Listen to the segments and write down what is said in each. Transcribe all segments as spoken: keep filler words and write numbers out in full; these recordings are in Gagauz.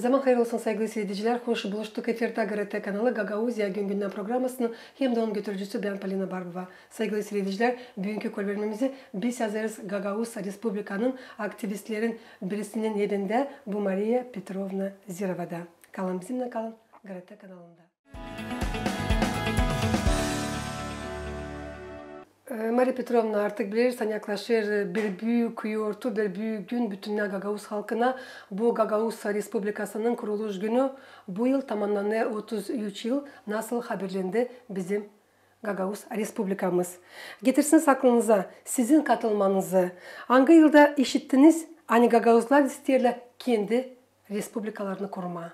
Zaman hayır olsun, saygılı siiredicilär. Hoş buluştuk efirdä GRT kanalı Gagauziya gün-gündän programasının hem dä onun götürücüsü bän, Polina Barbova. Saygılı siiredicilär, büünkü kolbermemizi biz yazêrız Gagauz Respublikanın aktivistlerin birisinin elindä, bu Mariya Petrovna Zirovada. Kalın bizimnän, kalın GRT kanalında. E, Mariya Petrovna, artık bilersän, yaklaşêr bir büük yortu, bir büük gün bütünnä gagauz halkına. Bu Gagauz Respublikasının kuruluş günü. Bu yıl tamannanêr otuz üç yıl, nasıl haberlendi bizim Gagauz Respublikamız. Getirsiniz aklınıza sizin katılmanızı. Angı yılda işittiniz, ani gagauzlar isteerlär kendi respublikalarını kurmaa?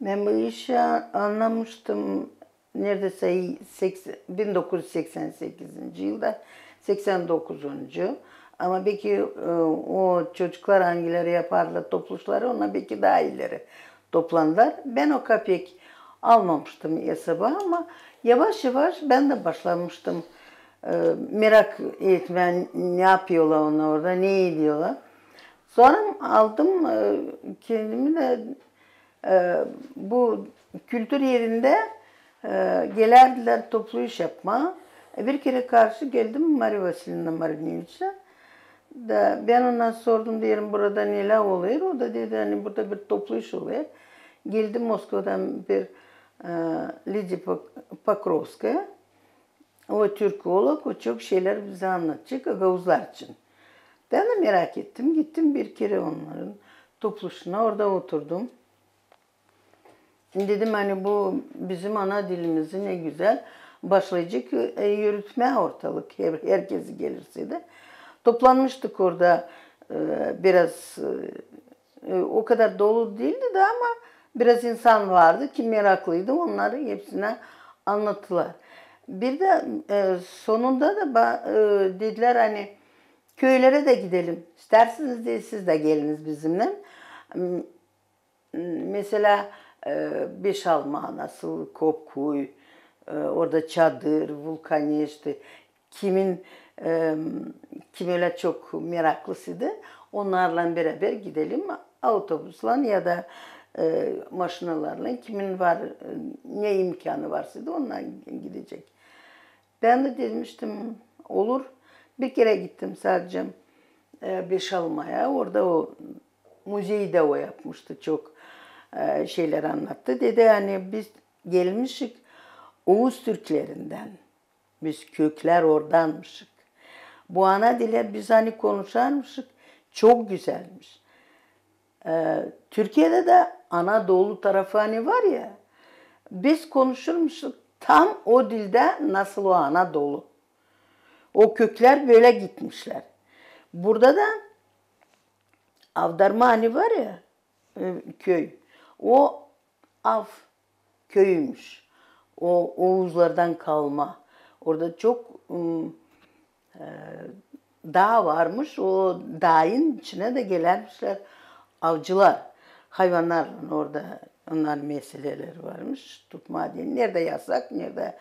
Bän bu işi annamıştım neredäsä seks-, bin dokuz üz seksän sekizinci yılda, seksän dokuzuncu. Ama beki, e, o çocuklar, angıları yapardılar topluşları, onnar beki taa ileri toplandılar. Bän o kapek almamıştım esaba, ama yavaş-yavaş bän dä başlamıştım, e, merak etmää, ne yapêrlar onnar orada, ne edêrlär. Sora aldım, e, kendimi dä, e, bu kültür erindä, e, gelärdilär toplu iş yapmaa. E, bir kerä karşı geldim Mariya Vasilievna Marineviçä. Da bän ona sordum, deerim, burada nelär olêr? O da dedi, ani burada bir toplu iş olêr. Geldi Moskvadan bir, e, Lidiya Pok-, Pokrovskaya. O türkolog, o çok şeylär bizä annadacek gagauzlar için. Bän dä merak ettim, gittim bir kerä onnarın topluşuna, orada oturdum. Dedim, ani bu bizim ana dilimizi ne gözäl başlayacek, e, yürütmää ortalık, her-, herkezi gelirseydi. Toplanmıştık orada, e, biraz, e, E, o kadar dolu diildi dä, ama biraz insan vardı ki meraklıydı, onnarı hepsinä annattılar. Bir dä, e, sonunda da ba-, e, dedilär, ani küülerä dä gidelim. İstärsiniz dä siz dä geliniz bizimnän. M-, m-, meselä, e, Beşalma, nasıl Kopkuy, e, orada Çadır, Vulkaneşti. Kimin, e, kim ölä çok meraklısıydı, onnarlan beraber gidelim autobuslan ya da, e, maşinalarlan, kimin var, e, ne imkanı varsaydı, onunnan gidecek. Bän dä demiştim, olur. Bir kerä gittim sadece, e, Beşalmaya, orada o müzeydä o yapmıştı, çok, e, şeylär annattı. Dedi, ani biz gelmişik Oğuz türklerindän. Biz köklär oradanmışık. Bu ana dilä biz ani konuşarmışık, çok gözälmiş. E, Türkiyedä dä Anadolu tarafı ani var ya, biz konuşurmuşuk tam o dildä, nasıl o Anadolu. O köklär bölä gitmişlär. Burada da Avdarma ani var ya, e, köy, o av köyümüş. O Oğuzlardan kalma. Orada çok, ım, e, dağ varmış. O daayın içinä dä gelärmişlär avcılar. Hayvannarlan orada onnarın meseleleri varmış. Tutmaa deyni. Neredä yasak, neredä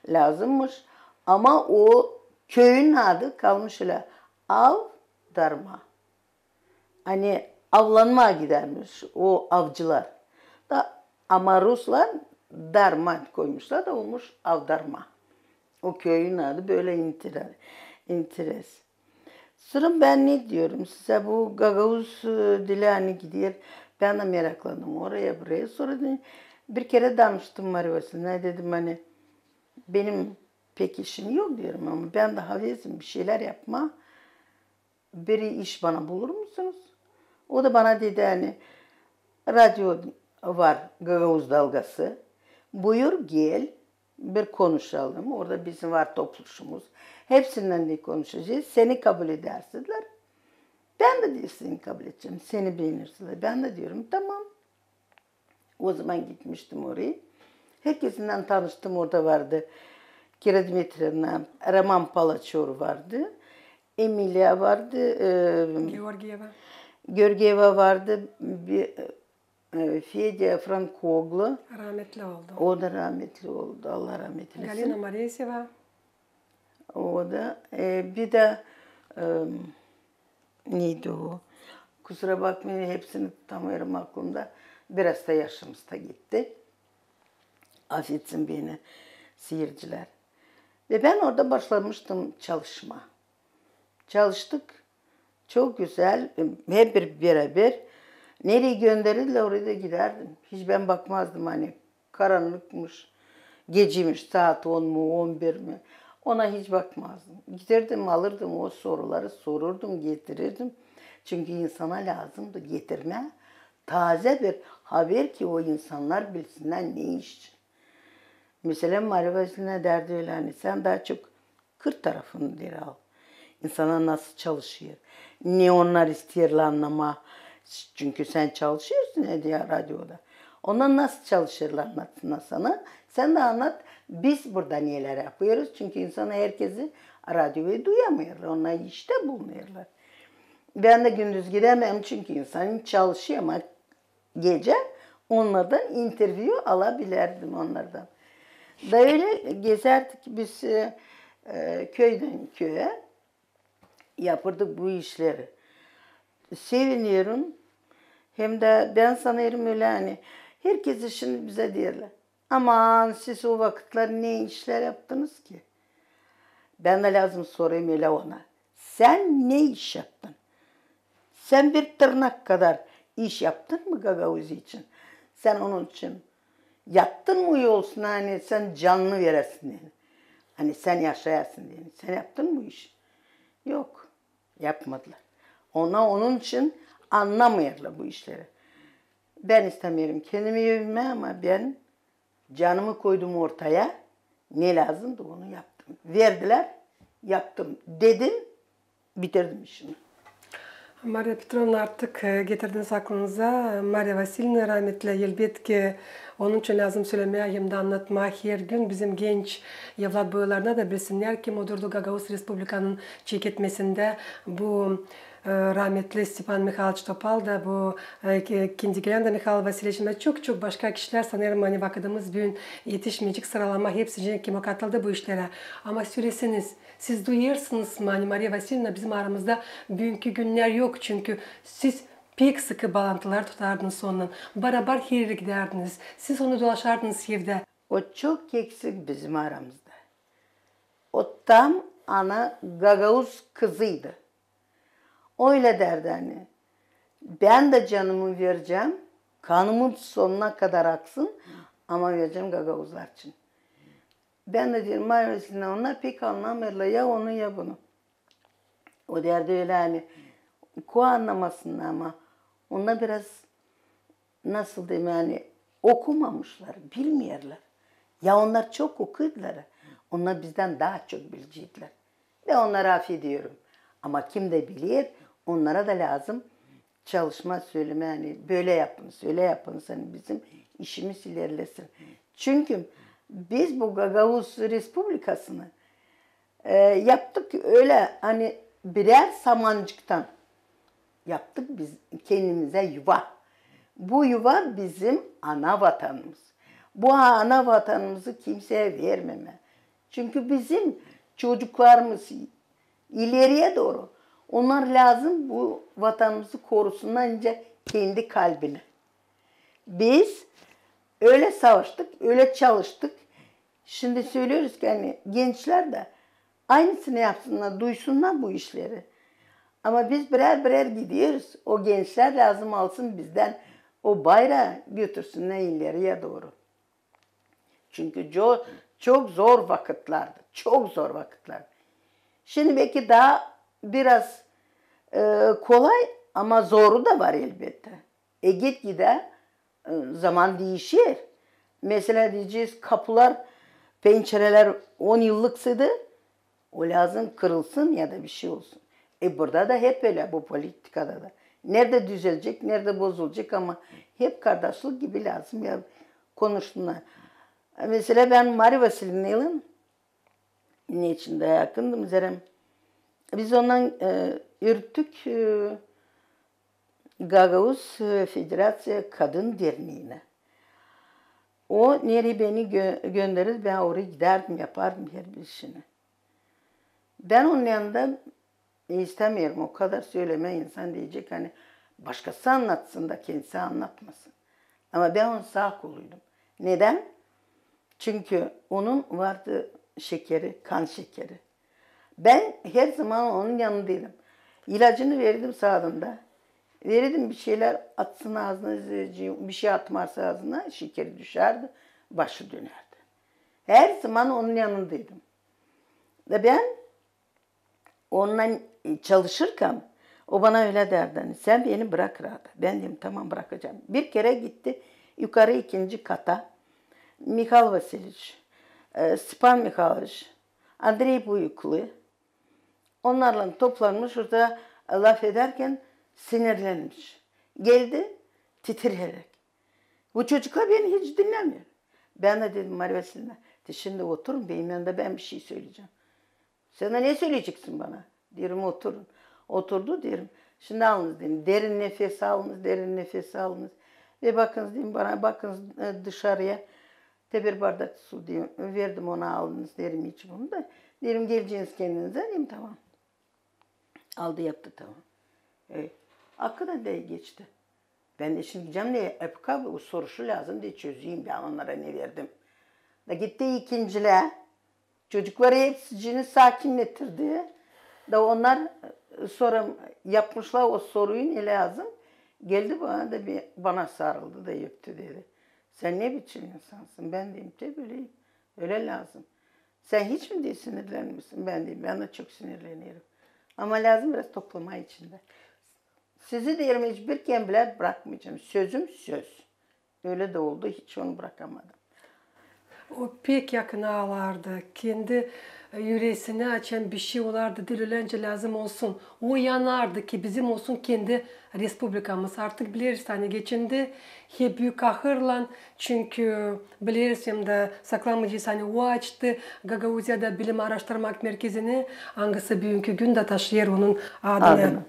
lääzımmış. Ama o köyün adı kalmış ölä Avdarma. Ani avlanmaa gidärmiş o avcılar. Da, ama ruslar darma koymuşlar da olmuş Avdarma. O köyün adı bölä intere-, interes. Sora bän ne deerim sizä, bu gagauz, e, dili ani gider, bän dä meraklandım oraya, buraya. Sora da bir kerä danıştım Mariya Vasilievnaylan, dedim, ani benim pek işim yok deerim, ama bän dä havezim bir şeylär yapmaa. Bir iş bana bulur musunuz? O da bana dedi, ani radio var, Gagauz Dalgası. Buyur, gel, bir konuşalım. Orada bizim var topluşumuz. Hepsinnän dä konuşacez. Seni kabul ederseydilär, bän dä, deer, seni kabul edecäm. Seni beenerseydilär. Bän dä deerim, tamam. O zaman gitmiştim oraya. Herkesinnän tanıştım, orada vardı Kira Dmitrievna, Roman Palaçor vardı, Emiliya vardı, e, Georgieva. Georgieva vardı, bir, e, Fedya Frankoglu. Rahmetli oldu. O da rahmetli oldu, Allah rahmet eylesin. Galina Moreseva. O da, e, bir dä, e, neydi o? Kusura bakmayın, hepsini tutamıyorum aklımda. Biraz da yaşımız da gitti. Afetsin beni seyirciler. Ve ben orada başlamıştım çalışma. Çalıştık. Çok güzel. Hep bir beraber. Nereyi gönderirler, oraya da giderdim. Hiç ben bakmazdım, hani karanlıkmış, geceymiş, saat on mu, on bir mi? Ona hiç bakmazdım. Giderdim, alırdım o soruları, sorurdum, getirirdim. Çünkü insana lääzımdı getirmää taaze bir haber, ki o insannar bilsinnär ne iş için. Mesela Mariya Vasilievna därdi ölä, hani sän taa çok kır tarafını deri al. İnsannar nasıl çalışêr, ne onnar isteerlär annamaa. Çünkü sän çalışêrsın, e, diil, radioda. Onnar nasıl çalışêrlar, annatsınnar sana. Sän dä annat, biz burada nelär yapêrız. Çünkü insannar herkezi radioyu duyamêêrlar. Onnar işte bulunêrlar. Bän dä gündüz gidämeerim, çünkü insan çalışêr, ama gecä onnardan intervyu alabilärdim, onnardan. Da ölä gezärdik biz, e, e, küüdän küüyä, yapêrdık bu işleri. Sevinerim. Hem dä bän sanêrım ölä, hani herkez şindi bizä deerlär: "Aman, siz o vakıtlar ne işlär yaptınız ki?" Bän dä lääzım sorayım ölä ona: "Sän ne iş yaptın? Sän bir tırnak kadar iş yaptın mı Gagauz için? Sän onun için yattın mı yolsun, hani sän canını veresin deyni, hani sän yaşayasın deyni? Sän yaptın mı bu işi?" Yok, yapmadılar. Ona, onun için annamêêrlar bu işleri. Bän istämeerim kendimi övmää, ama bän canımı koydum ortaya, ne lääzımdı, onu yaptım. Verdilär, yaptım, dedim, bitirdim işimi. Mariya Petrovna, artık, e, getirdiniz aklımıza, e, Mariya Vasilievna rahmetli, elbetki, onun için lääzım sölemää hem dä annatmaa her gün bizim genç evlat boylarına da, bilsinnär kim odurdu Gagauz Respublikanın çeketmesindä. Bu e, rahmetli Stepan Mihayloviç Topal da, bu, e, ke-, kendi gelän dä Mihail Vasilyeviç da, çok-çok başka kişilär, sanêrım, ani vakıdımız büün etişmeyecek sıralamaa hepsicii, kim o katıldı bu işlerä. Ama söleseniz, siz duyêrsınız mı, ani Mariya Vasilievna bizim aramızda büünkü günnär yok, çünkü siz pek sıkı baalantılar tutardınız onunnan, barabar her erä gidärdiniz, siz onu dolaşardınız evdä. O çok eksik bizim aramızda. O tam ana gagauz kızıydı. Ölä därdi, ani bän dä canımı verecäm, kanımım sonuna kadar aksın, ama verecäm gagauzlar için. Bän dä deerim, Mariya Vasilievna, onnar pek annamêêrlar ya onu, ya bunu. O därdi ölä, ani ko annamasın, ama onnar biraz, nasıl deyim, ani okumamışlar, bilmeerlär. Ya onnar çok okuydular, onnar bizdän taa çok bilecekler. Bän onnarı afediyorum. Ama kim dä biler, onnara da lääzım çalışmaa, sölemää, ani bölä yapınız, ölä yapınız, ani bizim işimiz ilerlesin. Çünkü biz bu Gagauz Respublikasını, e, yaptık ölä, ani birär samancıktan yaptık biz kendimizä yuva. Bu yuva bizim ana vatanımız. Bu ana vatanımızı kimseyä vermemää. Çünkü bizim çocuklarımız ileriyä dooru, onnar lääzım bu vatanımızı korusunnar ancak kendi kalbinä. Biz ölä savaştık, ölä çalıştık. Şindi sölüyoruz ki, ani gençlär dä aynısını yapsınnar, duysunnar bu işleri. Ama biz birär-birär gidiyoruz, o gençlär lääzım alsın bizdän o bayraa, götürsünnär ileriyä dooru. Çünkü co-, çok zor vakıtlardı, çok zor vakıtlardı. Şindi beki taa biraz, e, kolay, ama zoru da var elbettä. E, gitgidä, e, zaman diişer. Mesela deyecez, kapular, pençerelär on yıllıksaydı, o lääzım kırılsın ya da bir şey olsun. E, burada da hep ölä, bu politikada da. Neredä düzelecek, neredä bozulacek, ama hep kardaşlık gibi lääzım ya konuşsunnar. E, mesela bän Mariya Vasilievnaylan neçin dä yakındım, zerä biz onunnan, e, ürüttük, e, Gagauz, e, Federaţiya Kadın Derneeni. O nereyi beni gö-, gönderer, bän orayı gidärdim, yapardım herbir işini. Bän onun yanında istämeerim o kadar sölemää, insan deyecek, ani Başkası annatsın da kendisi annatmasın. Ama bän onun saa koluydum. Needän? Çünkü onun vardı şekeri, kan şekeri. Bän herzaman onun yanındaydım. İlacını verirdim saadında. Verirdim bir şeylär atsın aazına, bir şey atmarsa aazına, şekeri düşärdi, başı dönärdi. Herzaman onun yanındaydım. Da bän onunnan, e, çalışırkan, o bana ölä därdi, ani, "Sän beni brak raata." Bän deerim, "Tamam, brakacam." Bir kerä gitti yukarı ikinci kata Mihail Vasilyeviç, e, Stepan Mihailoviç, Andrey Buyuklu. Onnarlan toplanmış, orada lafedärkän sinirlenmiş. Geldi titreyäräk. Bu çocuklar beni hiç dinnämeer. Bän dä deerim, "Mariya Vasilyevna, te şindi oturun, benim yanımda bän bir şey söleyecäm." "Sän dä ne söleyeceksin bana?" Deerim, "Oturun." Oturdu, deerim, "Şindi alınız," deerim, "derin nefes alınız, derin nefes alınız. Ve bakınız," deerim, "bana, bakınız, e, dışarıya. Te bir bardak su," deerim, verdim ona, "alınız," deerim, "için bunu da," deerim, "geleceniz kendinize," deerim, "tamam." Aldı, yaptı, tamam. E, hakikaten dä geçti. Bän dä şindi gidecäm, ne, hep kab-, o soruşu lääzım da çözeyim, bän onnara ne verdim. Da gitti ikincilär, çocukları hepsicini sakinletirdi. Da onnar, e, sora yapmışlar o soruyu ne lääzım. Geldi bana da bir, bana sarıldı da öptü, dedi: "Sän ne biçim insansın?" Bän deerim, "Te bölä, ölä lääzım." "Sän hiç mi," deer, "sinirlenmirsin?" "Bän deerim, bän dä çok sinirlenerim. Ama lääzım biraz toplamaa içindä. Sizi," deerim, "hiçbir kemblä brakmayacam. Sözüm söz." Ölä dä oldu, hiç onu brakamadım. O pek yakın aalardı. Kendi, e, üreesini açan bir şey olardı, diil öläncä lääzım olsun. O yanardı, ki bizim olsun kendi respublikamız. Artık bileriz, ani geçindi hep büük kahırlan, çünkü bileriz hem dä saklamayacez, ani o açtı Gagauziyada bilim aaraştırmak merkezini, angısı büünkü gündä taşıyêr onun adını. Adını.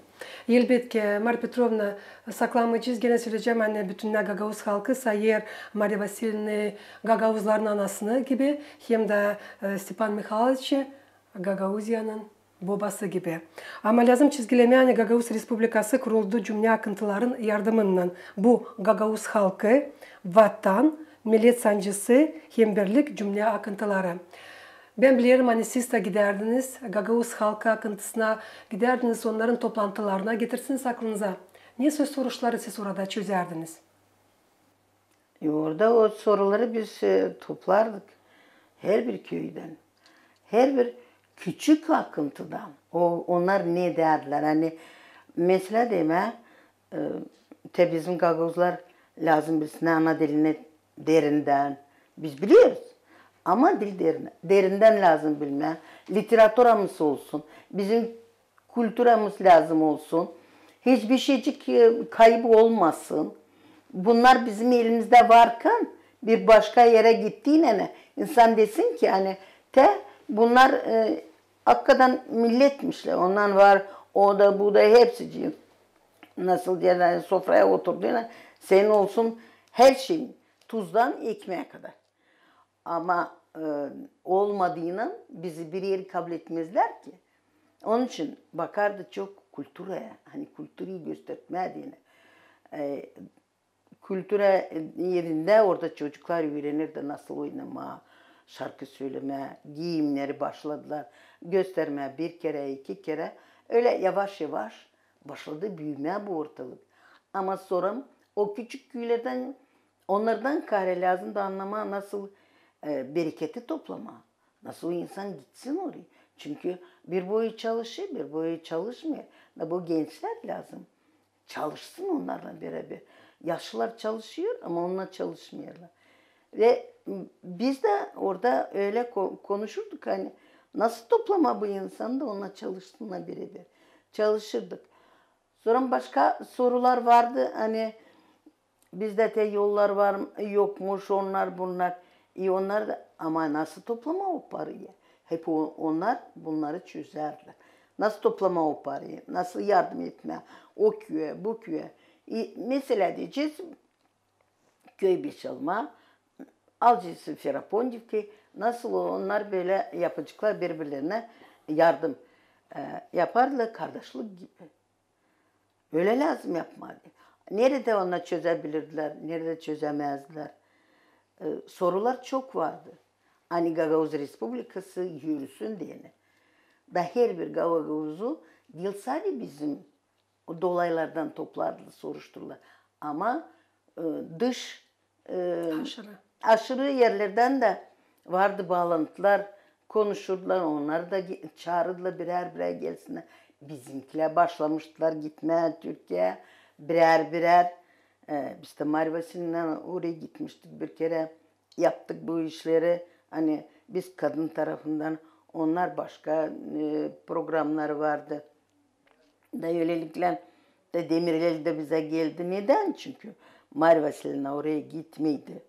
Elbetki, Mariya Petrovna, saklamayacez, genä söleyecäm, ani bütünnä gagauz halkı sayêr Mariya Vasilyevnayı gagauzların anasını gibi, hem dä, e, Stepan Mihailoviçi Gagauziyanın bobası gibi. Ama lääzım çizgilemää, ani Gagauz Respublikası kuruldu cümlä akıntıların yardımınnan. Bu gagauz halkı, vatan, millet sancısı hem birlik cümlä akıntıları. Bän bilerim, ani siz dä gidärdiniz gagauz halkı akıntısına, gidärdiniz onnarın toplantılarına, getirsiniz aklınıza. Ne söz soruşları siz orada çözärdiniz? E, orada o soruları biz, e, toplardık herbir köydän, herbir küçük akıntıdan. O, onnar ne derdilär? Ani, meselä demää, e, te bizim gagauzlar lääzım bilsin ana dilini derindän. Biz biliyoruz. Ama dil derin-, derindän lääzım bilmää. Literaturamız olsun. Bizim kulturamız lääzım olsun. Hiçbir şeycik, e, kayıp olmasın. Bunnar bizim elimizdä varkan, bir başka erä gittiynän, insan desin ki, ani, te, bunnar, e, hakikaten milletmişlär. Ondan var o da, bu da, hepsicii. Nasıl deerlär, ani sofraya oturduynnan senin olsun her şeyin, tuzdan ekmeä kadar. Ama, e, olmadıynan bizi bir er kabul etmezlär ki. Onun için bakardı çok kulturaya, ani kulturayı göstermää deyni. E, kultura erindä orada çocuklar üürenirdi nasıl oynamaa, şarkı sölemää, giiyimneri başladılar göstermää bir kerä, iki kerä. Ölä yavaş-yavaş başladı büümää bu ortalık. Ama sora o küçük küülerdän, onnardan kaarä lääzımdı annamaa nasıl, e, bereketi toplamaa, nasıl o insan gitsin oraya. Çünkü bir boyu çalışêr, bir boyu çalışmêêr. Da bu gençlär lääzım çalışsın onnarlan beraber. Yaşlılar çalışıyor, ama onnar çalışmêêrlar. Ve biz dä orada ölä ko-, konuşurduk, ani nasıl toplamaa bu insanı da onnar çalışsınnar beraber. Çalışırdık. Sora başka sorular vardı, ani bizdä te yollar var, yokmuş, onnar, bunnar. E, onnar da, ama nasıl toplamaa o parayı? Hep o, onnar bunnarı çözerilär. Nasıl toplamaa o parayı, nasıl yardım etmää o küüyä, bu küüyä. E, meselä deyecez, köy beşalma, alacez Ferapondivkayı, nasıl o, onnar bölä yapaceklar biri-birlerinä yardım, e, yapardılar kardaşlık gibi. Ölä lääzım yapmaa. Neredä onnar çözebilirdilär, neredä çözemezdilär. E, sorular çok vardı. Ani Gagauz Respublikası yürüsün deyni. Da herbir gagauzu diil sade bizim o dolaylardan toplardılar, soruşturdular. Ama, e, dış, e, aşırı erlerdän dä vardı baalantılar, konuşurdular, onnarı da ge-, çaarırdılar birär-birär gelsinnär. Bizimkilär başlamıştılar gitmää Türkiyeyä birär-birär. E, biz dä Mariya Vasilyevnaylan oraya gitmiştik bir kerä. Yaptık bu işleri, ani biz kadın tarafından, onnar başka, e, programları vardı. Da ölelikle da Demirel dä bizä geldi. Nedän? Çünkü Mariya Vasilyevna oraya gitmeydi.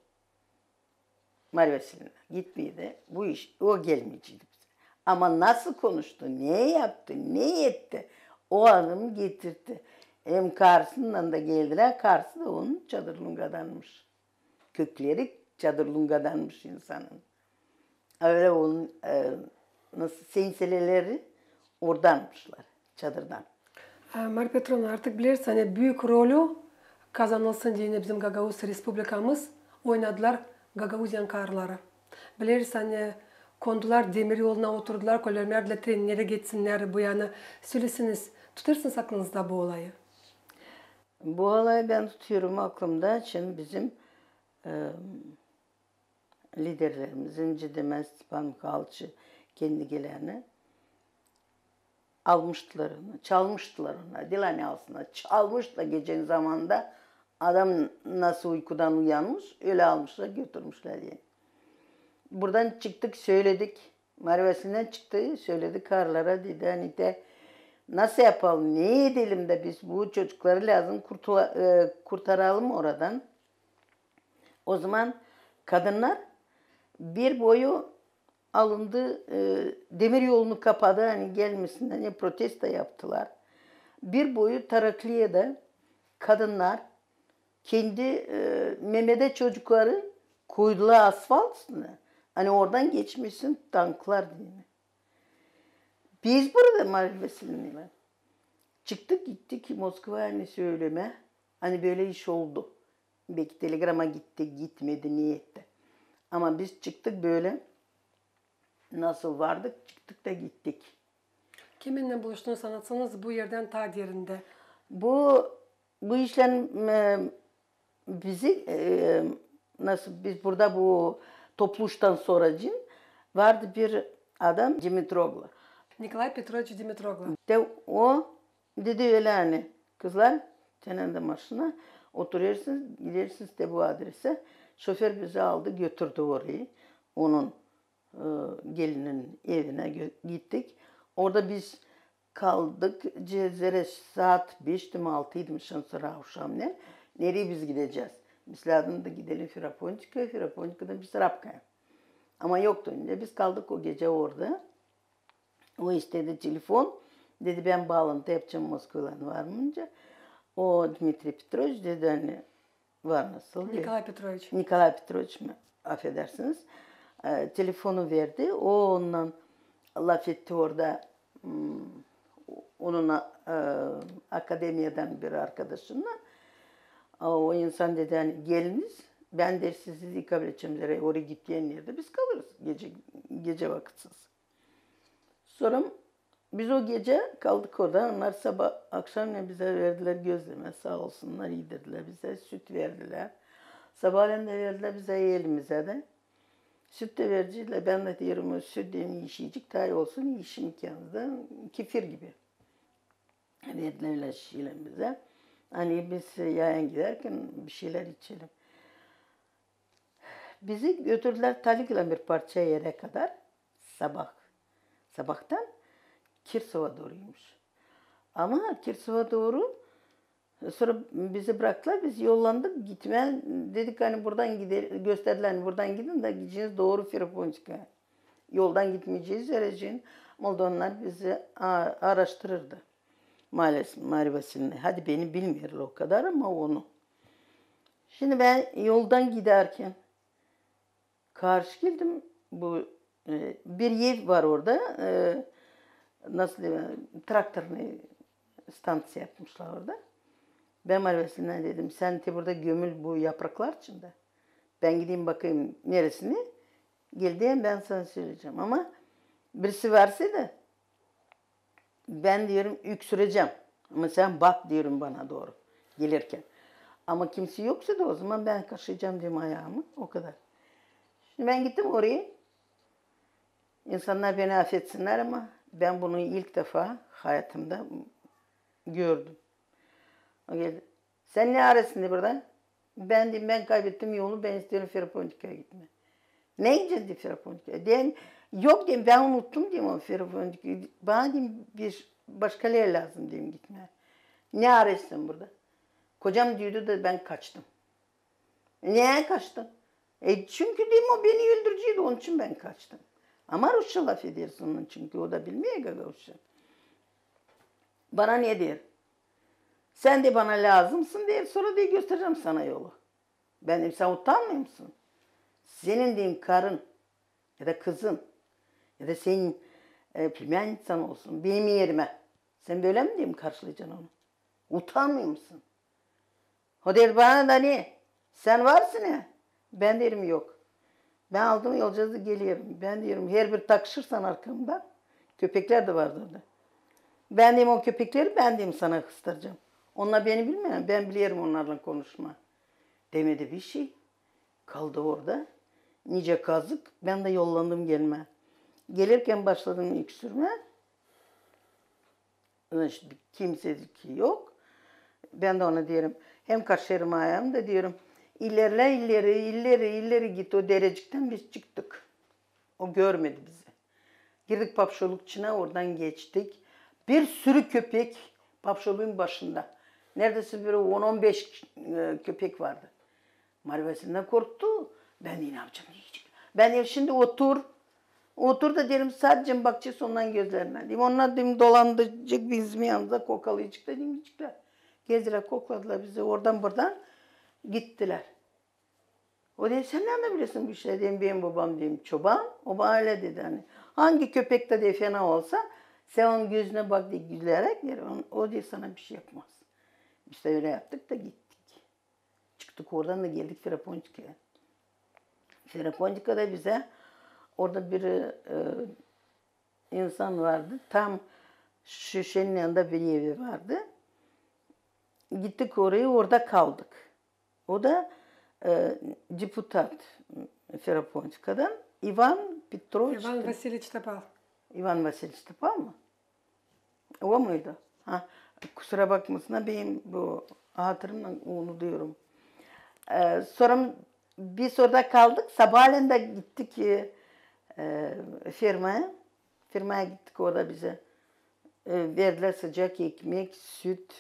Mariya Vasilyevna gitmeydi. Bu iş, o gelmeyeceydi bizä. Ama nasıl konuştu, ne yaptı, ne etti, o hanım getirdi. Hem karısınnan da geldilär, karısı da onun Çadır-Lunga'danmış. Kökleri Çadır-Lunga'danmış insanın. Ölä onun, e, nasıl, senseleleri oradanmışlar, Çadırdan. E, Mariya Petrovna, artık bilersin, ani büük rolü kazanılsın deyni bizim Gagauz Respublikamız oynadılar Gagauziyanın karıları. Bilersin, ani kondular demir yoluna, oturdular, kölemnerdilär trenleri geçsinnär bu yana. Sölesiniz, tutarsanız aklınızda bu olayı. Bu olayı bän tutêrım aklımda, için bizim, e, liderlerimiz, incä demää Stepan Mihayloviç kendi geläni almıştılar onu, çalmıştılar onu. Diil ani alsınnar, çalmıştılar gecenin zamanında. Adam nasıl uykudan uyanmış, ölä almışlar, götürmüşlär deyni. Buradan çıktık, söledik. Mariya Vasilyevna çıktı, söledi karılara, dedi, ani dä, nasıl yapalım, ne edelim dä biz bu çocukları lääzım kurtula-, e, kurtaralım oradan. O zaman kadınnar bir boyu alındı, e, demir yolunu kapadı, ani gelmesinnär, ne protesto yaptılar. Bir boyu Tarakliyada kadınnar kendi, e, memedä çocukları koydular asfalt üstünä, ani oradan geçmesin tanklar deyni. Biz burada Mariya Vasilyevnaylan çıktık, gittik Moskvaya, ani sölemää, ani bölä iş oldu. Beki telegrama gitti, gitmedi, ne etti. Ama biz çıktık bölä, nasıl vardık, çıktık da gittik. Kiminnän buluştunuz, annatsanız, bu erdän taa derindä? Bu, bu işlän, e, bizi, e, nasıl, biz burada bu topluştan sora deyni vardı bir adam Dimitroglu. Nikolay Petroviç Dimitroglu. Te o dedi ölä, ani, kızlar, senin dä maşina, oturêrsınız, gidersiniz te bu adresä. Şoför bizi aldı, götürdü orayı. Onun e, gelinin evinä gö-, gittik. Orada biz kaldık, ce-, zerä saat beşti mi, altıydı mı şansora avşamnän. Nereyi biz gidecez? Biz lääzımdı gidelim Firapontikaya, Firapontikadan Besarabkaya. Ama yoktu, ne, biz kaldık o gecä orada. O istedi telefon. Dedi, bän baalantı yapacam Moskvaylan varınca. O Dmitriy Petroviç dedi, ani var nasıl. Nikolay Petroviç. Nikolay Petroviç mi? Afedersiniz. E, telefonu verdi. O onunnan lafetti orada, m, onun, e, akademiyadan bir arkadaşınnan. A, o insan dedi, ani geliniz, bän dä sizi kabul edecäm, zerä oraya gittiynän erdä biz kalırız gecä, gecä vakıtsız. Sora biz o gecä kaldık orada. Onnar sabaa, akşamnän bizä verdilär gözlemä, saa olsunnar, iidirdilär bizä, süt verdilär. Sabaalän dä verdilär bizä, elimizä dä. Süt dä verdilär, bän dä deerim, o süt deyni işeyecek, taa olsun, işeyerim kendim dä, kefir gibi. Verdilär ölä şişeylän bizä. Ani biz yayan gidärkän bişeylär içelim. Bizi götürdülär taliklan bir parça erä kadar sabaa. Sabaadan Kirsova dooruymuş. Ama Kirsova dooru, sora bizi braktılar, biz yollandık gitmää. Dedik, ani buradan gide-, gösterdilär, ani buradan gidin da gideceniz dooru Firapontikaya. Yoldan gitmeyecez deyni. Ama onnar bizi a-, aaraştırırdı. Maalesef, Mariya Vasilyevna. Hadi beni bilmeerlär o kadar, ama onu. Şindi bän yoldan gidärkän karşı geldim. Bu, e, bir ev var orada. E, nasıl deyim, traktornıy stanţiya yapmışlar orada. Bän Marya Vasilyevnaya dedim: "Sän te burada gömül bu yapraklar içindä. Bän gideyim bakayım neresini. Geldiim, bän sana söleyecäm. Ama birisi varsa da, bän, deerim, üksürecäm. Ama sän bak, deerim, bana dooru gelerkän. Ama kimsey yoksa da, o zaman bän kaşıyacam, deerim, ayaamı, o kadar." Şindi bän gittim oraya. İnsannar beni afetsinnär, ama bän bunu ilk defa hayatımda gördüm. O geldi. "Sän ne arêêrsın?" dedi, "burada?" "Bän," dedim, "bän kaybettim yolu, bän isteerim Ferapontikaya gitmää." "Ne gideceksin?" dedi, "Ferapontikaya." Deerim, "Yok," deerim, "bän unuttum," deerim, "o Ferapontikayı. Bana," deerim, "bir başka er lääzım," deerim, "gitmää." "Ne arêêrsın burada?" "Kocam düüdü da bän kaçtım." "Neyä kaçtın?" "E, çünkü," deerim, "o beni öldüreceydi, onun için bän kaçtım." Ama rusça lafedersin onun için, çünkü o da bilmeer gagauzça. Bana ne deer? "Sän," deer, "bana lääzımsın," deer, "sora," deer, "gösterecäm sana yolu." Bän deerim, "Sän utanmêêrsın? Senin," deerim, "karın ya da kızın ya da senin, e, plümänniţan olsun benim erimä. Sän bölä mi," deerim, "karşılayacan onu? Utanmêêrsın?" O deer bana da: "Ne? Sän varsın ya?" Bän deerim: "Yok." Bän aldım yolcazı, gelerim. Bän deerim, herbir takışırsan arkamdan, köpeklär dä vardı orada. Bän deerim, o köpekleri bän deerim sana hıstıracam. Onnar beni bilmeer, bän bilerim onnarlan konuşmaa. Demedi bir şey. Kaldı orada. Nicä kazık, bän dä yollandım gelmää. Gelerkän başladım üksürmää. Значит, kimsecik yok. Bän dä ona deerim, hem kaşêêrım ayaamı da deerim: "İlerlä, ileri, ileri, ileri git." O dereciktän biz çıktık. O görmedi bizi. Girdik papşoluk içinä, oradan geçtik. Bir sürü köpek papşoluun başında. Neredäsä bir on, on beş, e, köpek vardı. Marya Vasilyevna korktu. Bän deerim, ne yapacam, ne edecäm? Bän deerim, şindi otur. Otur da deerim, sadecä bakacez onnarın gözlerinä. Deerim, onnar, deerim, dolanacek bizim yanımıza, kokalayacek da, deerim, gideceklär. Gezdilär, kokladılar bizi, oradan buradan gittilär. O deer, sän neyä bilersin bu işleri? Deerim, benim bobam, deerim, çoban. O bana ölä dedi, ani hangi köpek dä, deer, fena olsa, sän onun gözünä bak, deer, güleräk, deer, o, o, deer, sana bir şey yapmaz. Biz dä ölä yaptık da gittik. Çıktık oradan da geldik Ferapontikaya. Ferapontikada bizä orada bir, e, insan vardı. Tam şişenin yanında bir evi vardı. Gittik oraya, orada kaldık. O da, e, deputat Ferapontikadan İvan Petroviç. İvan Vasiliç Topal. İvan Vasiliç Topal mı? O muydu? Ha, kusura bakmasın, benim bu hatırımdan unutuyorum. E, sora biz orada kaldık. Sabaalän dä gittik, e, e, fermaya. Fermaya gittik, orada bizä, e, verdilär sıcak ekmek, süt.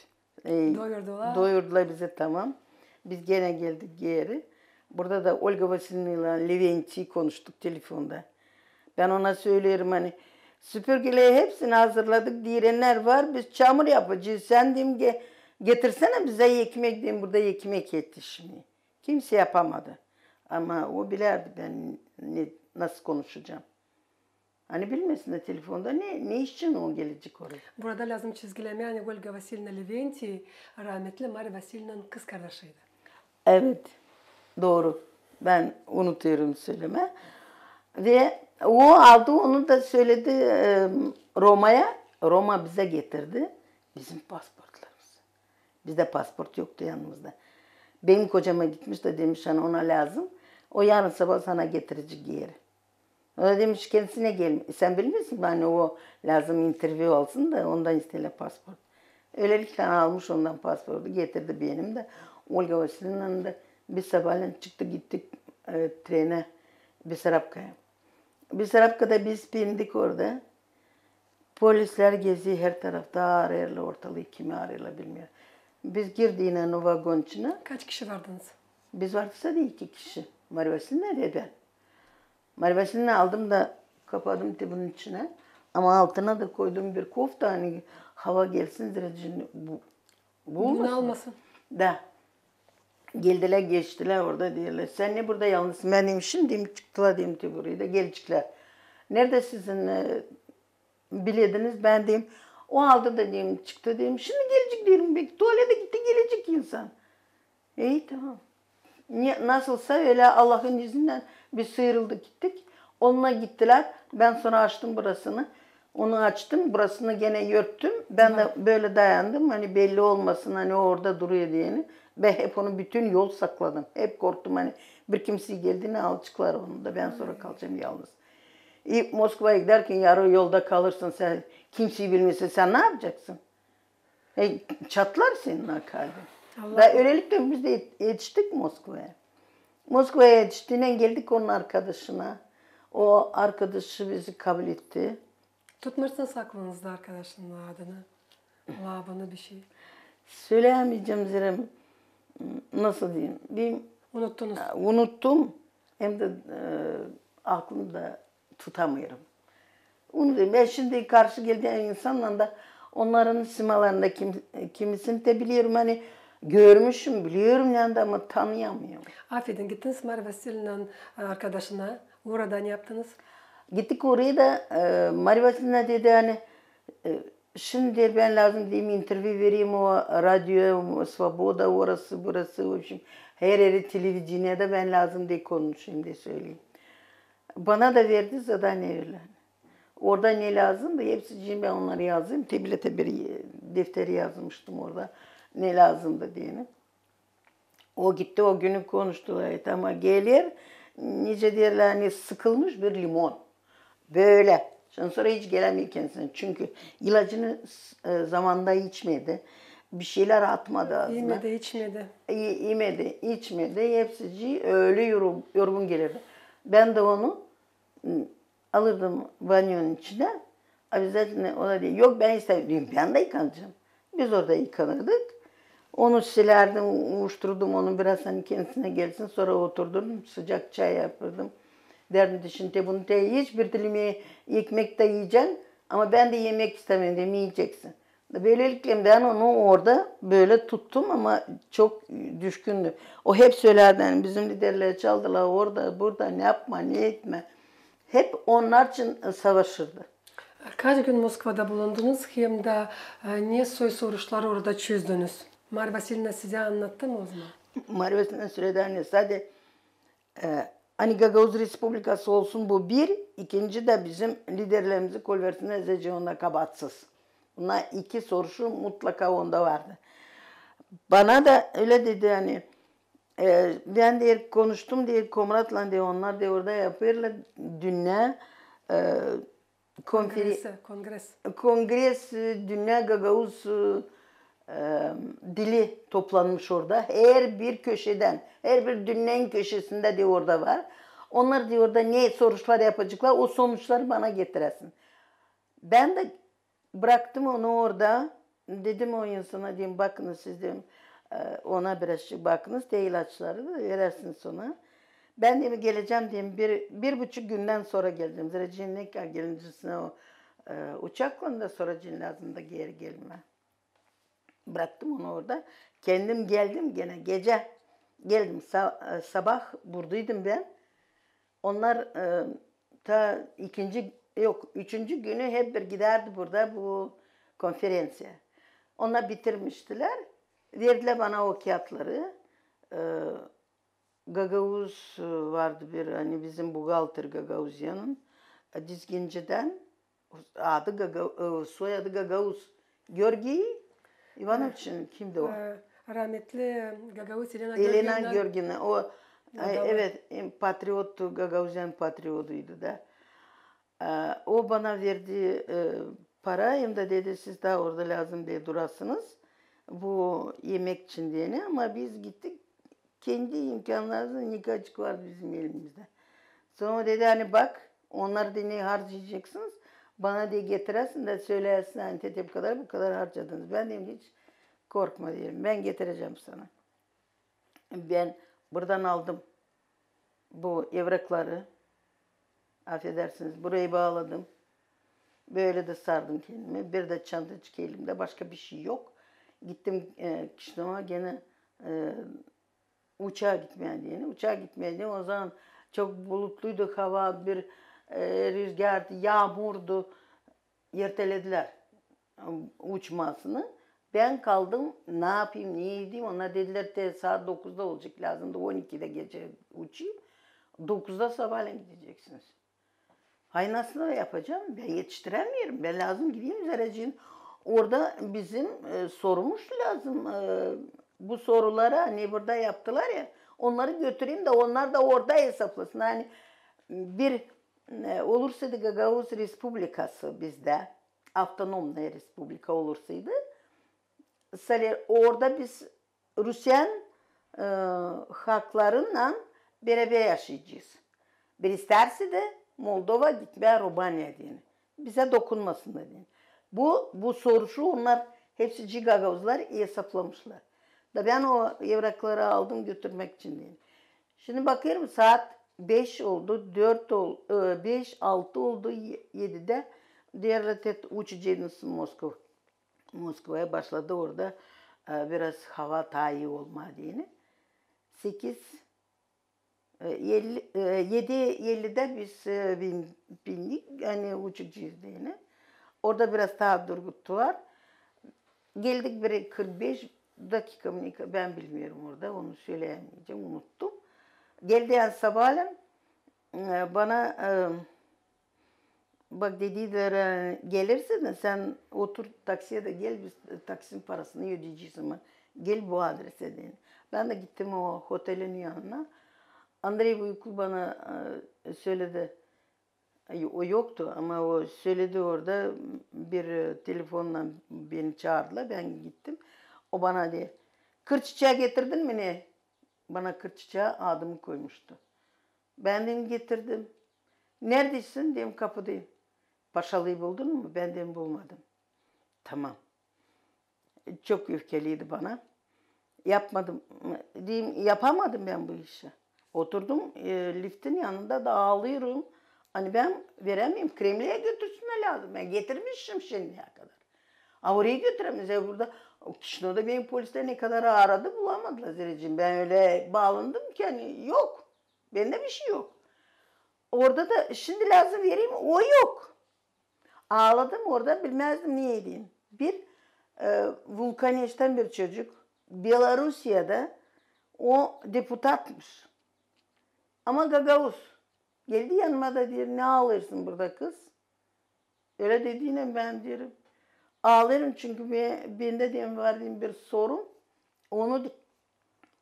E, doyurdular. Doyurdular bizi, tamam. Biz genä geldik geeri. Burada da Olga Vasilievnaylan Leventiy konuştuk telefonda. Bän ona söleerim, ani süpürgeleri hepsini hazırladık, diirennär var, biz çamur yapacez. Sän, deerim, ge-, getirsenä bizä ekmek, deerim, burada ekmek etişmeer. Kimsey yapamadı. Ama o bilärdi bän ne, nasıl konuşacam. Ani bilmesin dä telefonda ne, ne için o gelecek oraya. Burada lääzım çizgilemää, ani Olga Vasilievna Leventiy rahmetli Marya Vasilievnanın kızkardaşıydı. Evet, dooru. Bän unutuyorum sölemää. Ve o aldı, onu da söledi, e, Romaya. Roma bizä getirdi bizim pasportlarımızı. Bizdä pasport yoktu yanımızda. Benim kocama gitmiş da demiş, ani ona lääzım. O yarın sabaa sana getirecek geeri. O da demiş, kendisinä gelmää. Sän bilmeersin mi, ani o lääzım intervyu alsın da ondan isteerlär pasport. Ölelikle almış ondan pasportu, getirdi benim dä, Olga Vasilievnanın da. Biz sabaalän çıktık, gittik, e, trenä Besarabkaya. Besarabkada biz bindik orada. Polislär gezer her tarafta, arêêrlar ortalıı, kimi arêêrlar, bilmeerim. Biz girdiynän o vagon içinä. Kaç kişi vardınız? Biz vardık sade iki kişi. Marya Vasilievna ve bän. Marya Vasilievnayı aldım da kapadım te bunun içinä. Ama altına da koydum bir kofta, ani hava gelsin, zerä bu, bu olmasın. Bunalmasın. Da. Geldilär, geçtilär orada, deerlär: "Sän ne burada yalnız?" Bän deerim, şindi çıktılar, deerim, te burayı da geleceklär. "Neredä sizin, e, bilediniz?" Bän deerim, O aldı da, deerim, çıktı, deerim. Şindi gelecek, deerim, beki tuvalete gitti, gelecek insan. İi, tamam. Ne, nasılsa ölä Allahın iznindän biz sıırıldık, gittik. Onnar gittilär. Bän sora açtım burasını. Onu açtım, burasını genä örttüm. Bän dä bölä dayandım, hani belli olmasın, hani o orada duruyor deyni. Bän hep onu bütün yol sakladım. Hep korktum, hani bir kimsey geldi, ne alaceklar onu da, bän sora kalacam yalnız. İi, Moskvaya gidärkän yarı yolda kalırsın, sän kimseyi bilmeersin, sän ne yapacaksın? E, çatlar senin o kalbin. Da ölelikle biz dä yet-, etiştik Moskvaya. Moskvaya etiştiynän geldik onun arkadaşına. O arkadaşı bizi kabul etti. Tutmêêrsınız aklınızda arkadaşının adını, labını, bişey? Sölämeyecäm, zerä, nasıl deyim, deyim, unuttunuz. Unuttum. Hem dä, e, aklımda tutamêêrım. Onu deyim, bän şindi karşı geldiim insannan da, onnarın simalarını da kim-, kimisini dä bilüyorum, hani görmüşüm, bilüyorum yani da, ama tanıyamıyorum. Afedin, gittiniz Marya Vasilievnanın, e, arkadaşına, orada ne yaptınız? Gittik oraya da, e, Marya Vasilievna dedi, hani, e, şindi bän lääzım deyim, intervyu vereyim o radio Svoboda, orası, burası, в общем, her eri televideniedä bän lääzım deyim konuşayım deyni söleyim. Bana da verdi zadaniye ölä. Orada ne lääzımdı, hepsicii bän onnarı yazdım. Te bilä bir, e, defter yazmıştım orada, ne lääzımdı deyni. O gitti, o günü konuştular, ama geler, nicä deerlär, hani sıkılmış bir limon. Bölä. Şindi sora hiç gelämeer kendisinä. Çünkü ilacını, e, zamanında içmedi. Bişeylär atmadı aazına. İmedi, içmedi. İ-, imedi, içmedi. Hepsicii ölä yorgun, yorgun gelirdi. Bän dä onu, m, alırdım banyonun içinä. Обязательно o da deer, yok, bän istämeerim. Deerim, bän dä yıkanacam. Biz orada yıkanırdık. Onu silärdim, uvuşturdum onu biraz, hani kendisinä gelsin. Sora oturdurdum, sıcak çay yapırdım. Deerdim, şindi bunu te hiçbir dilim e-, ekmek dä iyecän, ama bän dä imäk istämeerim, deerim, iyeceksin. Bölelikle bän onu orada bölä tuttum, ama çok düşkündü. O hep sölärdi, hani bizim liderleri çaldılar orada, burada, ne yapma, ne etmä. Hep onnar için savaşırdı. Kaç gün Moskvada bulundunuz hem dä, e, ne soy soruşları orada çözdünüz? Marya Vasilievna sizä annattı mı o zaman? Marya Vasilievna söledi, hani sade, e, hani Gagauz Respublikası olsun, bu bir, ikinci dä bizim liderlerimizi kolversinä, zerä onnar kabaatsız. Bunnar iki soruşu mutlaka onda vardı. Bana da ölä dedi, hani, e, bän deer konuştum deer Komratlan deer, onnar deer orada yapêrlar dünnä, e, konferi-, kongresi, kongres. Kongres, e, dünnä gagauz, e, dili toplanmış orada. Her bir köşedän, her bir dünnän köşesindä deer orada var. Onnar deer orada ne soruşlar yapaceklar, o sonuçları bana getiräsin. Bän dä bıraktım onu orada. Dedim o insana, dedim, bakınız siz, dedim, e, ona birazcık bakınız, te ilaçları da verärsiniz ona. Bän, dedim, gelecäm, dedim, bir, bir buçuk gündän sora gelecäm. Zerä cennet gelincesinä o, e, uçaklan da sora cin lääzımdı geeri gelmä. Bıraktım onu orada. Kendim geldim genä gecä. Geldim sa-, e, sabah buradaydım bän. Onnar, e, ta ikinci, yok, üçüncü günü hep bir gidärdi burada bu konferenţiya. Onnar bitirmiştilär. Verdilär bana o kiyatları. E, gagauz, e, vardı bir, hani bizim buhgalter Gagauziyanın, e, Dizginciden, adı Gaga-, e, soyadı Gagauz. Georgiy İvanoviç, kimdi o? E, rahmetli Gagauz Elena Georgievna. Elena Georgievna, o, e, evet, e, patriot, Gagauziyanın patriotuydu da. E, o bana verdi, e, para, hem dä dedi, siz taa orada lääzım diil durasınız bu imäk için deyni, ama biz gittik, kendi imkânlarımızlan ne kadarcık vardı bizim elimizdä. Sora dedi, hani bak, onnarı, dedi, harcayacêksınız, bana, dedi, getiräsin dä söleyäsin, hani te bu kadar, bu kadar harcadınız. Bän dedim, hiç korkma dedim, bän getirecäm sana. Bän buradan aldım bu evrakları, afedersiniz, burayı baaladım. Bölä dä sardım kendimi. Bir dä çantacık elimdä, başka bişey yok. Gittim, e, Kişinöva genä, e, uçaa gitmää deyni. Uçaa gitmää deyni. O zaman çok bulutluydu hava, bir, e, rüzgardı, yaamurdu. Erteledilär. uçmasını. Bän kaldım, ne yapayım, ne edeyim? Onnar dedilär, te saat dokuzda olacek, lääzımdı on ikidä gecä uçayım. Dokuzda sabaalän gideceksiniz. Hay nasıl yapacam? Bän etiştirämeerim. Bän lääzım gideyim zerä. Orada bizim e, sormuş lääzım e, bu soruları, ne burada yaptılar ya, onnarı götüreyim dä onnar da orada esaplasın. Ani bir e, olursaydı Gagauz Respublikası bizdä, avtonomnaya respublika olursaydı, sale- orada biz Rusiyanın e, haklarınnan beräbär yaşayacez. Bir istärsä dä Moldova gitmää Romaniya deyni. Bizä dokunmasın da deyni. Bu, bu soruşu onnar hepsi gagauzlar esaplamışlar. Da bän o evrakları aldım götürmäk için deyni. Şindi bakêrım, saat beş oldu, dört ol, e, beş, altı oldu, e, edidä. Deerlär, te uçacaksınız Moskova. Moskvaya, başladı orada e, biraz hava taa ii olmaa deyni. Sekiz, e, elli, e, edi ellidä biz e, bin, bindik, ani uçacez deyni. Orada biraz taa durguttular. Geldik bir kırk beş dakika mı ne, bän bilmeerim orada, onu söleyämeyecäm, unuttum. Geldi ani sabaalän e, bana e, bak, dedilär, e, gelirsän, sän otur taksiye dä gel, biz e, taksinin parasını ödeyecez, ama gel bu adresä deyni. Bän dä gittim o otelin yanına. Andrey Buyuklu bana e, söledi, e, o yoktu, ama o söledi orada bir e, telefonnan beni çaardılar, bän gittim. O bana deer, kır çiçää getirdin mi ne? Bana kır çiçää adımı koymuştu. Bän deyim getirdim. Neredäsin deyim, kapıdayım. Paşalayı buldun mu? Bän deyim bulmadım. Tamam. Çok öfkeliydi bana. Yapmadım. Deyim, yapamadım bän bu işi. Oturdum e, liftin yanında da ağlıyorum. Ani bän verämeerim, Kremleä götürsünä lääzım. Bän getirmişim şindiyä kadar. A oraya götürämeerim. Burada Kişinövda beni polislär ne kadar aradı, bulamadılar zerä. Bän ölä baalandım ki, ani yok. Bendä bişey yok. Orada da şindi lääzım vereyim, o yok. Aaladım orada, bilmäzdim ne edeyim. Bir e, Vulkaneştän bir çocuk, Belorusiyada, o deputatmış. Ama gagauz. Geldi yanıma da deer, ne aalêrsın burada, kız? Ölä dediynän bän deerim, aalêrım, çünkü be- bendä deyim var deyim bir sorun. Onu,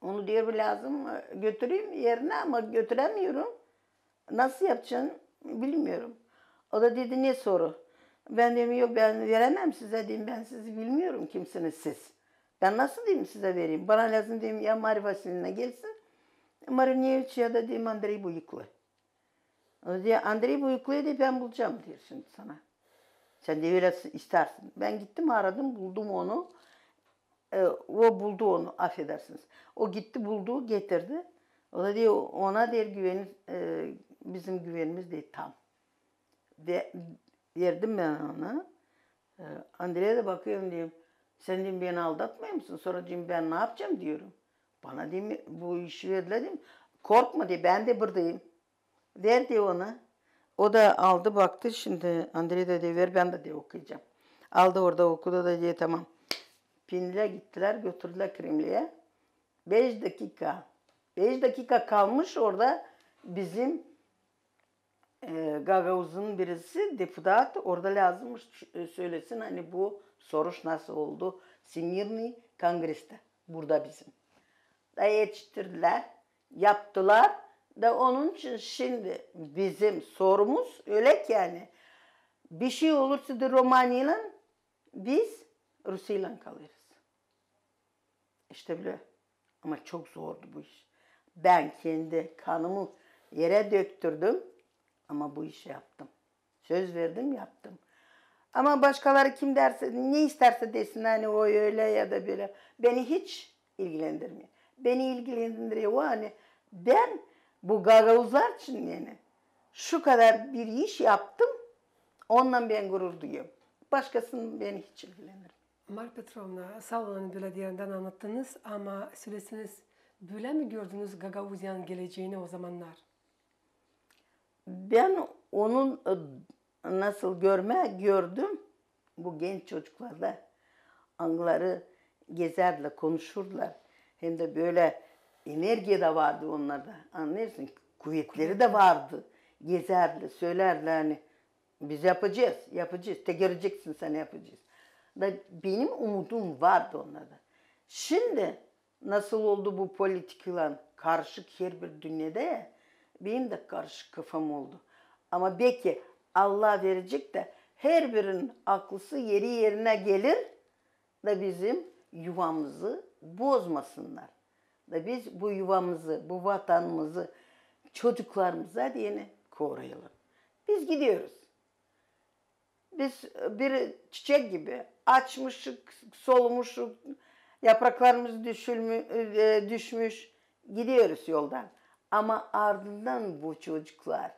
onu deer lääzım e, götüreyim erinä, ama götürämeerim. Nasıl yapacam, bilmeerim. O da dedi, ne soru? Bän deyim, yok, bän veremem sizä deyim, bän sizi bilmeerim, kimsiniz siz. Bän nasıl deyim sizä vereyim? Bana lääzım deyim ya Marya Vasilyevna gelsin, Marıneviç, ya da deyim Andrey Buyuklu. O da deer, Andrey Buyukluyu deyim bän bulacam deyim şindi sana. Sän deyim ölä istärsin. Bän gittim, aradım, buldum onu. E, o buldu onu, afedersiniz. O gitti, buldu, getirdi. O da deyir, ona deyir, güveni, e, bizim güvenimiz deyir tam. Ve verdim bän ona. E, Andreyä dä bakıyorum, deyim, sän deyim beni aldatmêêrsın? Sora deyim bän ne yapacam deyim. Bana deyim bu işi verdilär deyim. Korkma deyim, bän dä buradayım. Ver deyim ona. O da aldı, baktı, şindi Andrey da deyir, ver bän dä deyir okuyacam. Aldı orada okudu da deyir tamam. Bindilär, gittilär, götürdülär Kremleä. Beş dakika. Beş dakika kalmış orada bizim e, Gagauzun birisi, deputat, orada lääzımmış e, sölesin, ani bu soruş nasıl oldu Всемирный kongrесtä, burada bizim. Da etiştirdilär, yaptılar. Da onun için şindi bizim sorumuz ölä ki, ani bişey olursa da Romaniylan, biz Rusiyalan kalêrız. İştä bölä. Ama çok zordu bu iş. Bän kendi kanımı erä döktürdüm, ama bu işi yaptım. Söz verdim, yaptım. Ama başkaları kim dersä, ne istersä desin, ani o ölä ya da bölä, beni hiç ilgilendirmeer. Beni ilgilendiriyor o, ani bän bu gagauzlar için, yani, şu kadar bir iş yaptım, ondan bän gurur duyuyorum. Başkasını beni hiç ilgilendirmeer. Marya Petrovna, saa olun, ani bölä derindän annattınız, ama söleseniz, bölä mi gördünüz Gagauziyanın geleceeni o zamannar? Bän onun e, nasıl görmää gördüm, bu genç çocuklarda, angıları gezärdilär, konuşurdulär. Hem dä bölä energiya da vardı onnarda. Annêêrsın, kuvetleri dä vardı. Gezärdilär, sölärdilär, ani biz yapacez, yapacez. Te göreceksin, sän yapacez. Da benim umudum vardı onnarda. Şindi nasıl oldu bu politikaylan karışık herbir dünnedä, benim dä karışık kafam oldu. Ama beki Allah verecek dä herbirinin aklısı eri erinä gelir da bizim yuvamızı bozmasınnar. Da biz bu yuvamızı, bu vatanımızı çocuklarımıza deyni koruyalım. Biz gidiyoruz. Biz bir çiçek gibi açmışık, solmuşuk, yapraklarımız düşülmü-, e, düşmüş, gidiyoruz yoldan. Ama ardından bu çocuklar,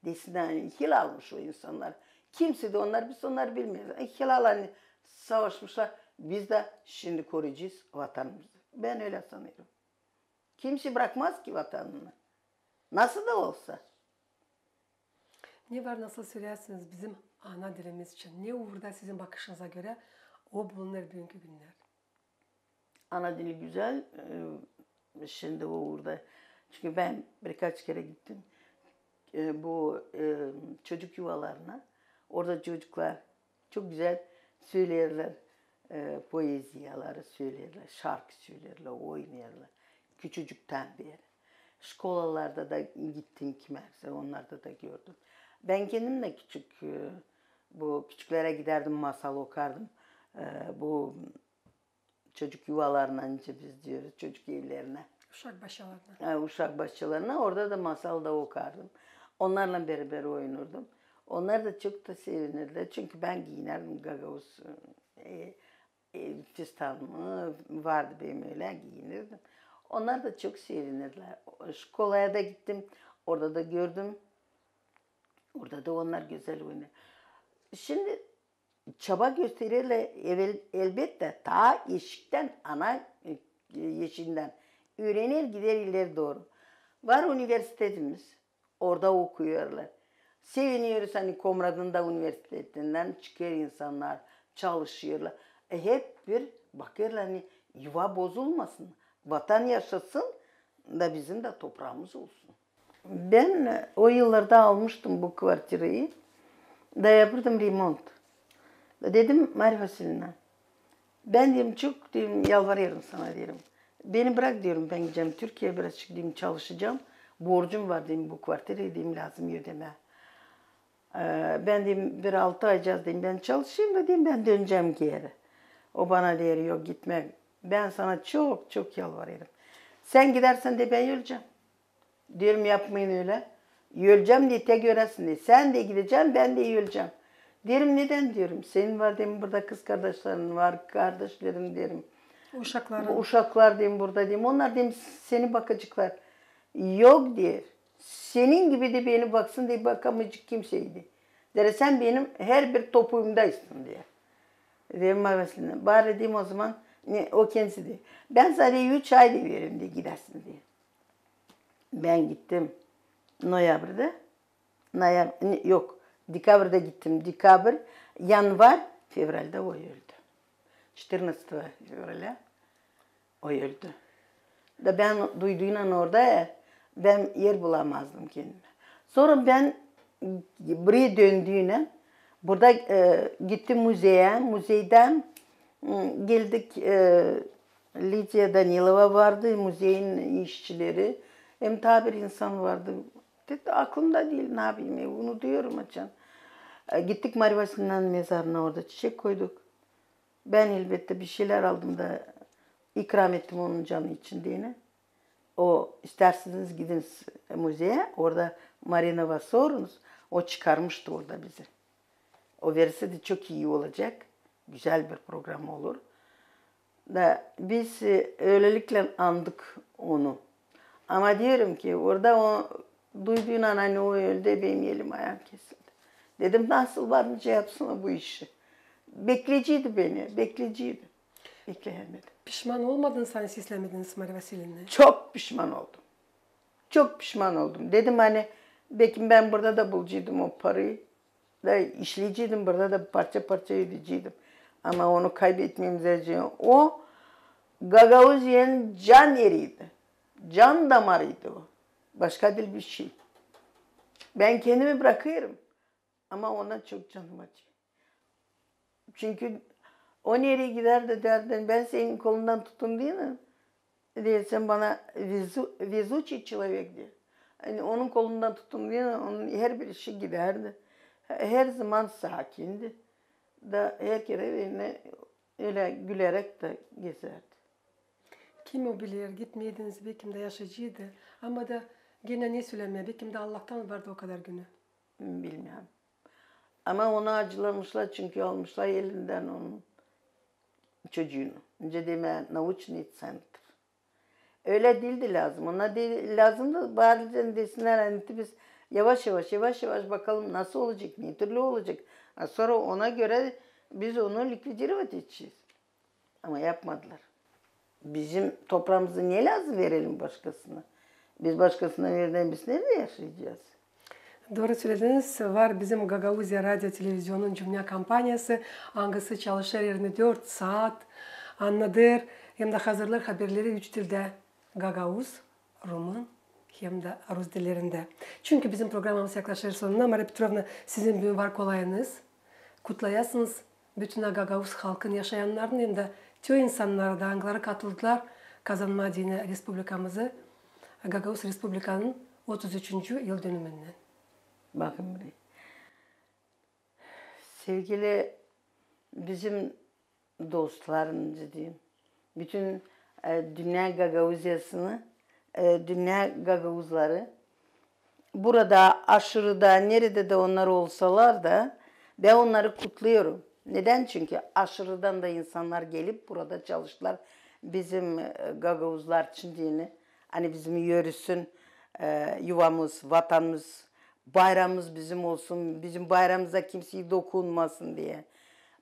desin, ani hilal almış o insannar. Kimsey dä onnar, biz onnarı bilmeeriz. E, hilal, ani savaşmışlar, biz dä şindi koruyacez vatanımızı. Bän ölä sanêrım. Kimsey brakmaz ki vatanını. Nasıl da olsa. Ne var, nasıl söleersiniz bizim ana dilimiz için? Ne uurda sizin bakışınıza görä o bulunêr büünkü günnär? Ana dili gözäl, e, şindi o uurda. Çünkü bän birkaç kerä gittim, e, bu, e, çocuk yuvalarına. Orada çocuklar çok gözäl söleerlär, e, poeziyaları söleerlär, şarkı söleerlär, oynêêrlar. Küçücüktän beri. Şkolalarda da gittim kimersä, onnarda da gördüm. Bän kendim dä küçük, e, bu küçüklerä gidärdim, masal okardım. E, bu çocuk yuvalarına, nicä biz diyoruz, çocuk evlerinä. Uşak başçalarına. Ha, uşak başçalarına, orada da masal da okardım. Onnarlan beraber oynurdum. Onnar da çok da sevinirdilär. Çünkü bän giinärdim gagauz, e, e, fistanımı, vardı benim ölä, giinirdim. Onnar da çok sevinirdilär. Şkolaya da gittim, orada da gördüm. Orada da onnar gözäl oynêêr. Şindi çaba göstererlär, evel-, elbettä, taa eşiktän, ana, e, eşiindän üürener, gider ileri dooru. Var universitetimiz, orada okuyêrlar. Seviniyoruz, ani Komratın da universitetindän çıkêr insannar, çalışêrlar. E, hep bir bakêrlar, ani yuva bozulmasın, vatan yaşasın da bizim dä topraamız olsun. Bän, e, o yıllarda almıştım bu kvartirayı, da yapırdım remont. Da dedim, Mariya Vasilievna, bän, deerim, çok, deerim, yalvarêrım sana, deerim. Beni brak, deerim, bän gidecäm Türkiyeyä, birazçık, deerim, çalışacam. Borcum var, deerim, bu kvartirayı, deerim, lääzım ödemää. E, bän, deerim, bir altı aycaz, deerim, bän çalışayım da, deerim, bän dönecäm geeri. O bana deer, yok, gitmää. Bän sana çok, çok yalvarêrım. Sän gidärsän dä bän ölecäm. Deerim, yapmayın ölä. Ölecäm dä te göräsin dä. Sän dä gidecän, bän dä ölecäm. Deerim, nedän, deerim. Senin var, deerim, burada kızkardaşların var, kardaşların, deerim. Uşakların. Uşaklar, deerim, burada, deerim. Onnar, deerim, seni bakaceklar. Yok, deer. Senin gibi dä beni baksın deyni bakamayacek kimsey, deer. Deer, sän benim herbir topuumdaysın, deer. Deerim, Mariya Vasilievna, bari, deerim, o zaman, ne, o kendisi deer. Bän sana, deer, üç ay deerim, deer, gidäsin, deer. Bän gittim noyabrda. Noyab-, ne, yok, dekabrda gittim. Dekabr, yanvar, fevraldä o öldü. Четырнадцатого февраля o öldü. Da bän duyduynan orada, e, bän er bulamazdım kendimä. Sora bän buraya döndüynän, burada, e, gittim muzeyä, muzeydän, m, geldik, e, Lidiya Danilova vardı, muzeyin işçileri. Hem taa bir insan vardı. Dedi, aklımda diil, ne yapayım, e, unutuyorum açan. E, gittik Mariya Vasilievnanın mezarına, orada çiçek koyduk. Bän, elbettä, bir şeylär aldım da ikram ettim onun canı için deyni. O, isterseniz gidiniz muzeyä, orada Marinova sorunuz, o çıkarmıştı orada bizi. O verse dä çok ii olacek, gözäl bir program olur. Da biz, e, ölelikle andık onu. Ama deerim ki, orada o duyduynan, ani o öldü, benim elim ayam kesildi. Dedim, nasıl var nicä yapsın o bu işi? Bekleyeceydi beni, bekleyeceydi. Bekleyemedi. Pişman olmadınız, ani seslemediniz Mariya Vasilievnayı? Çok pişman oldum. Çok pişman oldum. Dedim, ani bekim bän burada da bulaceydım o parayı. Da işleyeceydim, burada da parça-parça edeceydim. Ama onu kaybetmemiz için o Gagauziyanın can eriydi. Can damarıydı o. Başka diil bir şey. Bän kendimi brakêrım. Ama ona çok canım acıyêr. Çünkü o nereyi gider dä därdi, bän senin kolundan tutum deyni. Deer, sän bana везу-, везучий человек deer. Ani onun kolundan tutum deyni, onun herbir işi gidärdi. Herzaman sakindi. Da herkerä benimnän ölä güleräk dä gezärdi. Kim o biler, gitmeeydiniz, bekim dä yaşayaceydı. Ama da genä ne sölemää, bekim dä Allahtan vardı o kadar günü. Bilmeerim. Ama onu acılamışlar, çünkü almışlar elindän onun çocuunu. Nicä demää, научный центр. Ölä diildi lääzım. Ona diil lääzımdı, bari desinnär, ani biz yavaş-yavaş, yavaş-yavaş bakalım, nasıl olacek, ne türlü olacek. A sora ona görä biz onu ликвидировать edecez. Ama yapmadılar. Bizim topraamızı ne lääzım verelim başkasına? Biz başkasına verdäm, biz neredä yaşayacez? Dooru sölediniz, var bizim Gagauziya radio televizionun cümnä kompaniyası, angısı çalışêr irmi dört saat, annadêr hem dä hazırlêêr haberleri üç dildä: gagauz, rumın hem dä rus dillerindä. Çünkü bizim programamız yaklaşêr sonuna, Mariya Petrovna, sizin büün var kolayınız. Kutlayasınız bütün gagauz halkın yaşayannarını hem dä te o insannarı da, angıları katıldılar kazanmaa deyni respublikamızı, Gagauz Respublikanın otuz üçüncü yıldönümünnän. Bakın burayı. Sevgili bizim dostlarımızı deyim, bütün, e, dünnä Gagauziyasını, e, dünnä gagauzları, burada, aşırıda, neredä dä onnar olsalar da, bän onnarı kutlêêrım. Nedän? Çünkü aşırıdan da insannar gelip burada çalıştılar bizim, e, gagauzlar için deyni, ani bizim yörüsün, e, yuvamız, vatanımız, bayramımız bizim olsun, bizim bayramımıza kimsey dokunmasın deyni.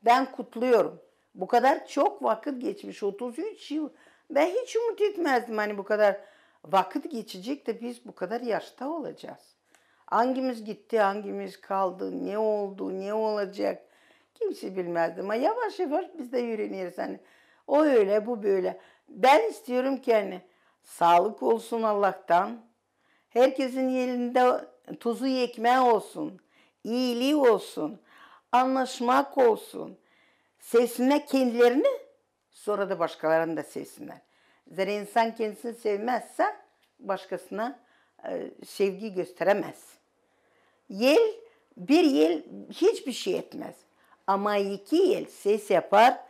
Bän kutlêêrım. Bu kadar çok vakıt geçmiş, otuz üç yıl. Bän hiç ümüt etmäzdim, ani bu kadar vakıt geçecek dä biz bu kadar yaşta olacez. Angimiz gitti, angimiz kaldı, ne oldu, ne olacek, kimsey bilmäzdi. Ama yavaş-yavaş biz dä üüreneriz, ani o ölä, bu bölä. Bän isteerim ki, ani saalık olsun Allahtan, herkesin elindä tuzu, ekmää olsun, iilii olsun, annaşmak olsun, sevsinnär kendilerini, sora da başkalarını da sevsinnär. Zerä insan kendisini sevmäzsä, başkasına, e, sevgi gösterämäz. El, bir el hiçbir şey etmäz. Ama iki el ses yapar,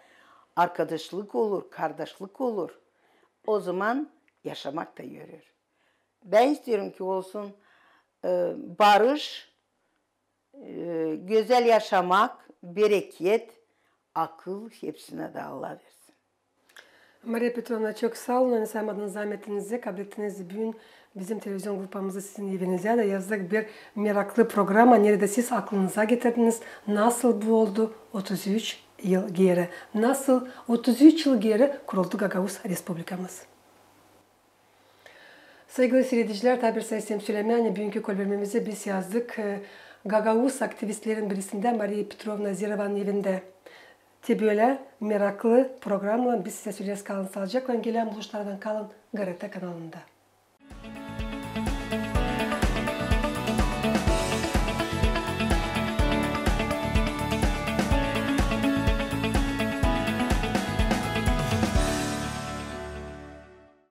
arkadaşlık olur, kardaşlık olur. O zaman yaşamak da yürür. Bän isteerim ki olsun, e, barış, e, gözäl yaşamak, bereket, akıl, hepsinä dä Allah versin. Mariya Petrovna, çok saa olun, ani saymadınız zaametinizi, kablettiniz büün bizim televizion grupamızı sizin evinizä dä yazdık bir meraklı programa, neredä siz aklınıza getirdiniz, nasıl bu oldu otuz üç yıl geeri, nasıl otuz üç yıl geeri kuruldu Gagauz Respublikamız. Saygılı siiredicilär, taa bir saa isteerim sölemää, ani büünkü kolbermemizi biz yazdık, e, gagauz aktivistlerin birisindä Mariya Petrovna Zirovanın evindä. Te bölä meraklı programnan biz sizä söleriz. Kalın saalıcaklan, gelän buluşmalardan kalın GRT kanalında.